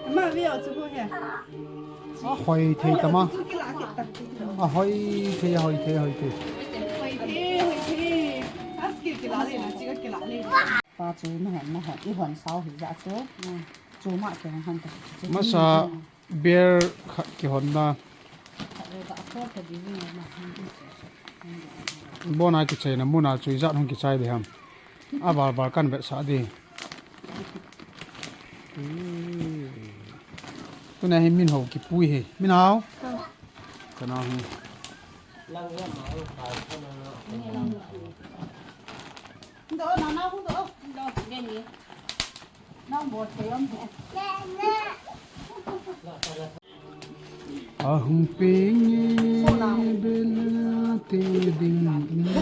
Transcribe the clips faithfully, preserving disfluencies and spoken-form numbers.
Ama veo chu ko he. Ahoi thei tama. Ahoi thei, ahoi thei, ahoi thei. Hoi thei, hoi thei. Aski kila le na, chika kila le. Pa chu na hon, na hon, i hon sao hi ja chu. Chu ma ke hon ta. Masa beer khat kihon na. Bona kichai na muna chu ijat hung kichai de ham. Aval val kan vetsah di. Tuna hi min ho kipui hi. Min hao. Kana hi. Ahung peng e bel te ding in,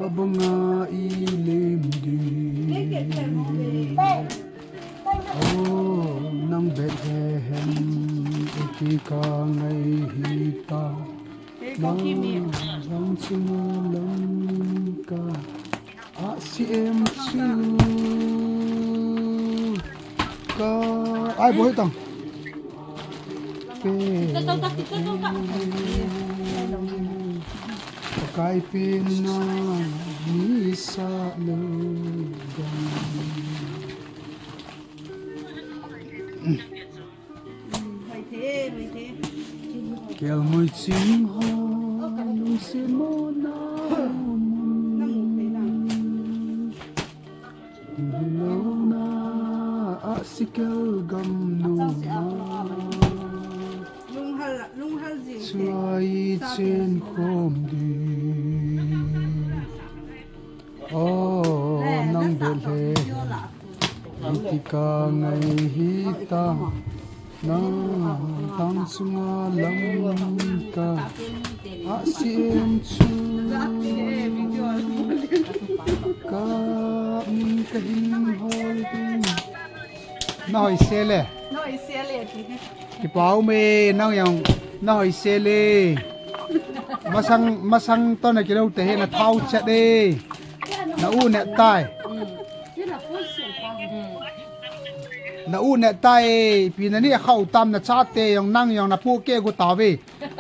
abanga i lem ding. Oh, nang Bethlehem, iti ka ngai hita, nang hang chunga lam ka. A C M chu ka ai boi tang. Pe. Pakai pen na mi sa lo gam. Kelngoi ching ho lungset mona mun. Lona a sikel gam numa. Chua i chen khom di. Oh, nang Bethlehem, iti ka ngai hita, nang thang chunga lam ka, a C M chu ka min ka hin hol ding. Na hoi se le. Na hoi se le ti. Kipa um e, nang jong na hoi se le. Masang, masang toh na kilo te hi na thao chat e. Na u ne tai. Na u ne tai e, pi na ni khau tam na chate jong nang jong na pu ke gu ta ve.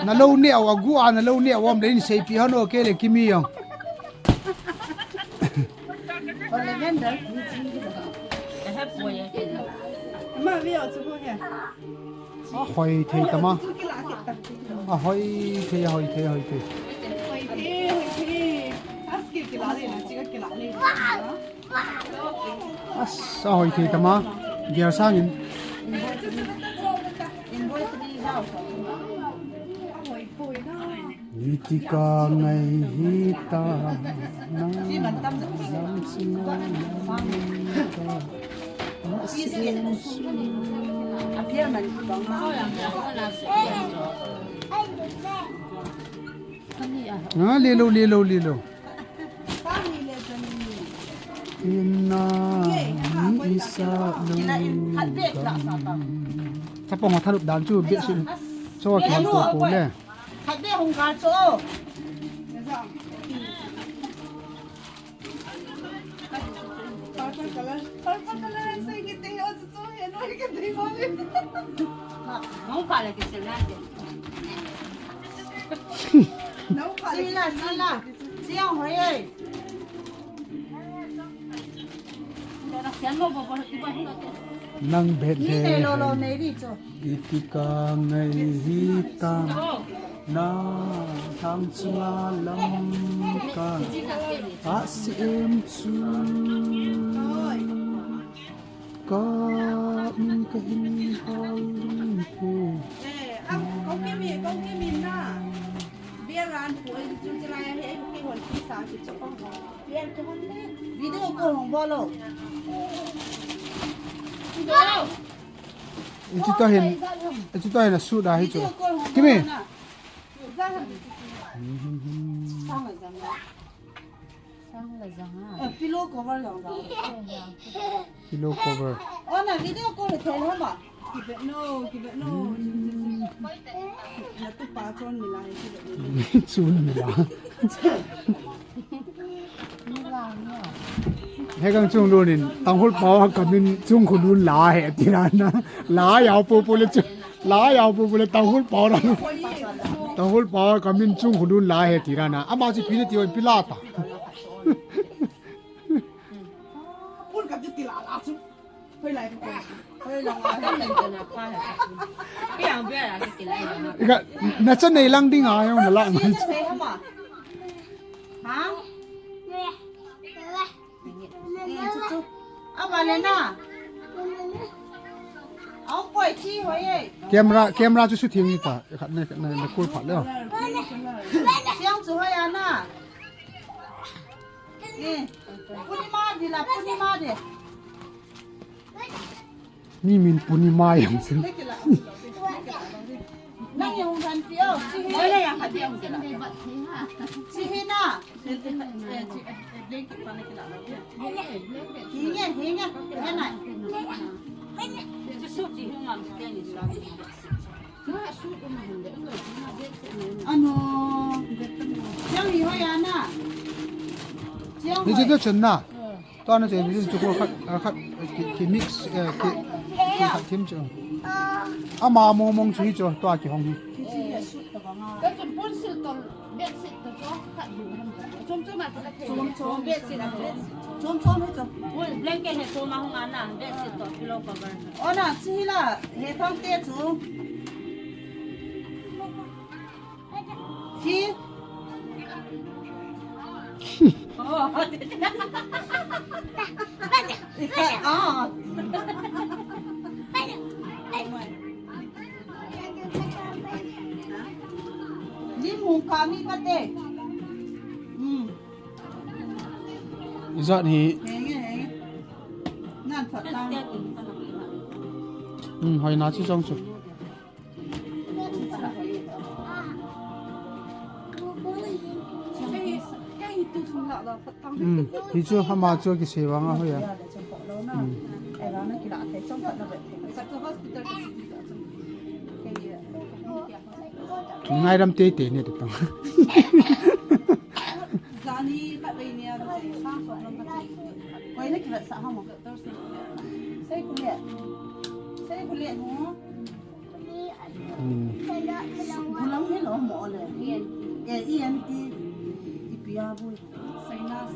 Na lo ne au agu a, na lo ne au om le in sei pi hano ke le kimi jong. Ama veo chu ko he. Ahoi thei tama. Ahoi thei, ahoi thei, ahoi thei. Hoi thei, hoi thei. Aski kila le na, chika kila le. As, ahoi thei tama. Gear sangin. Iti ka ngai hita na, lam sina lam ta. Ah, lilo, lilo, lilo. Ina ni isa lo. Chapang ho thalut dan chu bit sin. Cho ki han ko ko le. Khat be hung kal cho. Purple color. Purple color, I say, get the hell, it's so here, no, you get the hell. Nung pala ke sila de. Nung pala ke sila, sila. Siang hoi. Nang Bethlehem, iti ka ngai hita, na thang chunga lam ka, a C M chu ka min ka hin hol ding he. Eh, ang kong kimi, kong kimi na. Beer an pu ai chu chilai he, ke hol ki sa ki chu kong. Video call hong bol o. Ichi to hin, ichi to hin a shoot a hi chu. Kimi. Pillow cover jong jong. Pillow cover. Oh, na video call thei lo ma. Kibet no, kibet no. Na tu pa chon mi la, kibet no. Chon mi la. He kang chung lun in, Tanghul pao a kamin chung khu lun la he, ti na na. La yao po po le chu. La yao po po le Tanghul pao la. Tanghul pao a kamin chung khu lun la he, ti na na. Ama chi pi le ti oi pi la ta. Pun ka ti la la chu. Hoi lai ko. Hoi la la. Ika, na cha nei lang ding a, yong na la. Sei hama. Ha? Awa le na. Au koi chi hoi e. Camera, camera chu su thim ni ta. Khat ne, ne, ne kul phat le. Siang chu hoi ana. Ni. Puni ma di la, puni ma di. Mi min puni ma yang sin. Nang yang hung han pi au, chi hi. Chi hi na. Hinge, hinge, hinge na. Ano, yang hi ho ya na. Yang ni ho. Chi to chen na. Tua na che, ni chu ko khat, khat, ki, ki mix, eh, ki, ki khat thim chu. Ama mong mong chu hi chu, tua kihong hi. Ka chun pun sil tol, bed sheet to chu, khat du ham. Chom chom a chu la thei. Chom chom, bed sheet a chu. Chom chom hi chu. Pun blanket he chom a hung ana, bed sheet to pillow cover. Ona, chi la, he thang te chu. Hi. Lim hung kami kate. Hmm. Ijat hi. Henge, henge. Nan phat ta. Hmm, hoi na chi jong chu. Hmm. Hi chu hama chu kisei vang a hoi a. Hmm. Ngaidam tei tei ne te tang. Jani khat vei nia ka che, sang som lam ka che. Koi na kilat sa ha mo, doctor sei. Sei kule. Sei kule mo. Hmm. Gulang hi lo mo le. E, E N T. Ipi a bu. Sinus.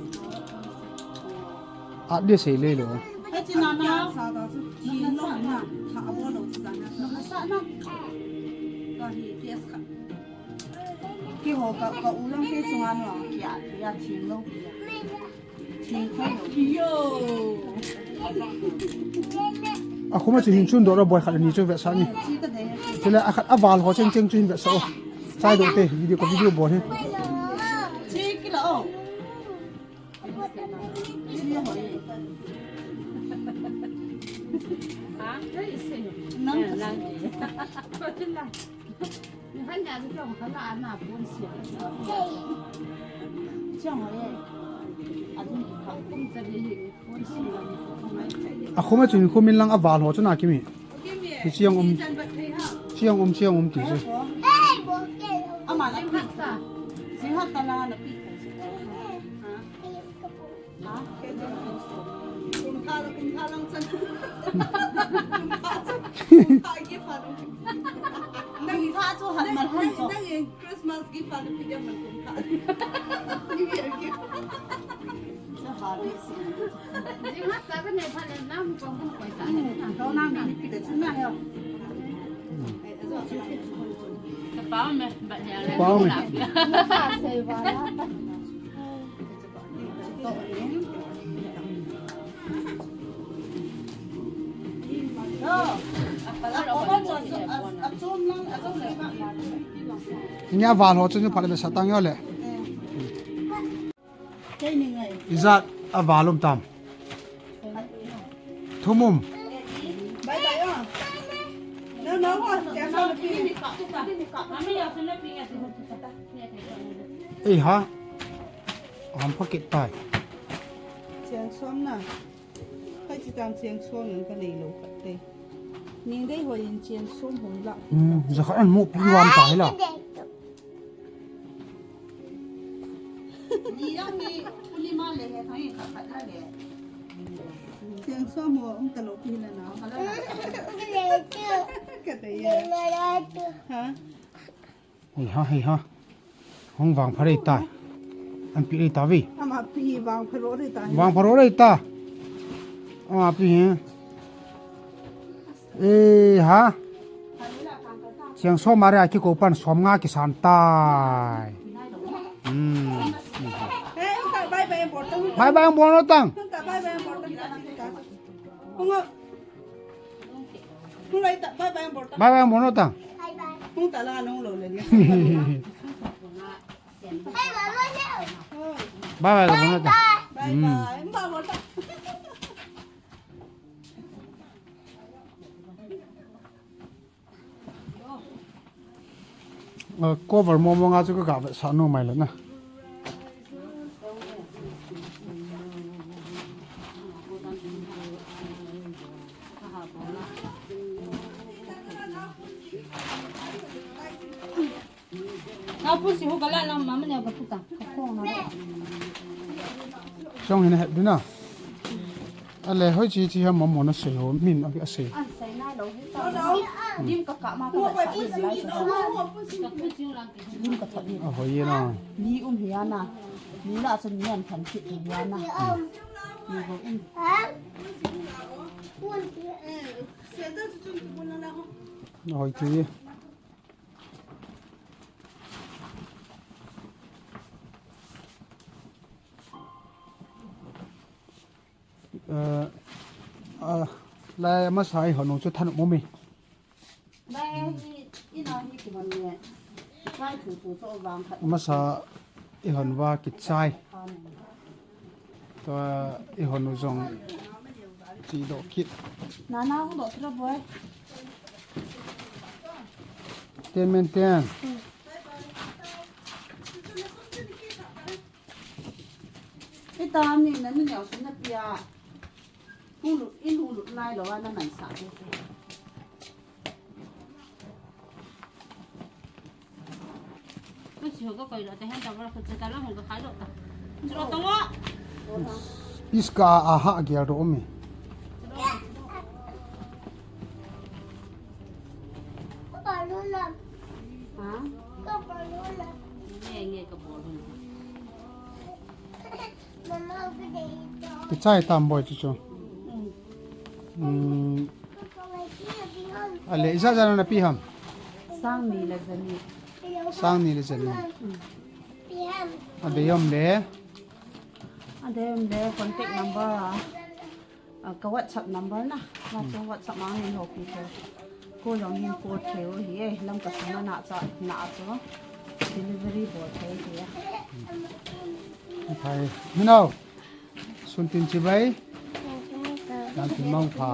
At dia sei le lo. Hai chi na na. Sa ta su. Ti no na. Tha bo lo chi na. No sa na. Ka hi test khat. Keiho ka, ka u lang te chunga no, kia, kia thing lo, kia. Thing thei lo. Yo. A khuma chu hin chun doh ra boi khat ani chu vetsah ni. Chi ka dei. Chule a khat a val ho cheng cheng chu hin vetsah o. Chai doh te, video ka video bol hi. Chi kila o. A khuma chun khumin lang a val ho chun a kimi. Hi chiang um. Chiang um, chiang um ti chu. Ama la phat ta. Sing ha ta la la pi. Ha? Kum tha la, kum tha lang chan. Kum tha chan. Kum tha gift ha lang. Nang tha chu han man han chu. Nang Christmas gift a na pi dia man kum tha. New Year gift. Sa ha bi si. Jing ha ta ka ne pha le na mu kong kong koi ta. Hmm, kau na mi ni pi da chun na he. Ka pao me, ba ne. Pao me. Ka sei ba la. Nia val ho chu phat le sa tang yo le. Ijat a val um tam. Thum um. Ei ha. Ham pha kit tai. Cheng som na. Kai chi tang cheng som nang ka nei lo khat te. Ning dei hoi in cheng som hoi la. Hmm, za khat an mu pi wan tai la. Ni yang ni uni ma le he thang khat khat la le. Siang som mo, um, talo pi na na. Ka te ya. Ha? Hei ha, hei ha. Hung vang pha rei ta. An pi rei ta ve. Ama pi vang pha ro rei ta. Vang pha ro rei ta. Ama pi hi. E ha. Siang som a rei a kikou pan som nga kisan tai. Hmm. Bye bye bol tang. Bye bye bol tang. Bye bye bol tang. Bye bye bol tang. Bye bye. Cover mo mo nga chu ka ga vetsah nom mai le na. Napu si hu kala lam mama ne ba tuta. Ka kong na. Song hin het dina. Ale hoi chi chi ha mama na sei ho min a sei. An sei nai lo hi ta. Lim ka ka ma ka ba sa ni lai sa. Lim ka thot ni. A hoi ye na. Ni um hi ana. Ni la chun ni an than thit hi ana. Ni ho um. A hoi ti. Eh, ah, lai masa i hon u chu thanop mo mi. Lai i, i na hi ki hon ne. Lai thu thu so vang khat. Masa i hon va kichai. Tua i hon u jong chi doh kit. Na na hung doh kit lo boy. Ten men ten. Ita ni na ni neo sun na pia. Hulu, in hulu lai lo na nai sa. Ko si ho ko koi lo te hen ta ba ko ta la ho ko khai lo ta. Chu lo ta ngo. Piece ka a ha gel ro mi. Ha? Nge, nge ka bol hun. Kichai tam boy chu chu. Hmm. Ale, ijat ijat na pi ham? Sang ni le jani. Sang ni le jani. Adei um le. Adei um le contact number a. A, ka WhatsApp number na. Na chu WhatsApp ma ngin ho pi thei. Ko jong hin ko thei u hi e. Lam ka sana na cha na chu. Delivery bol thei hi e. Thai. Minau. Sun tin chibai. Yan tin mong pha.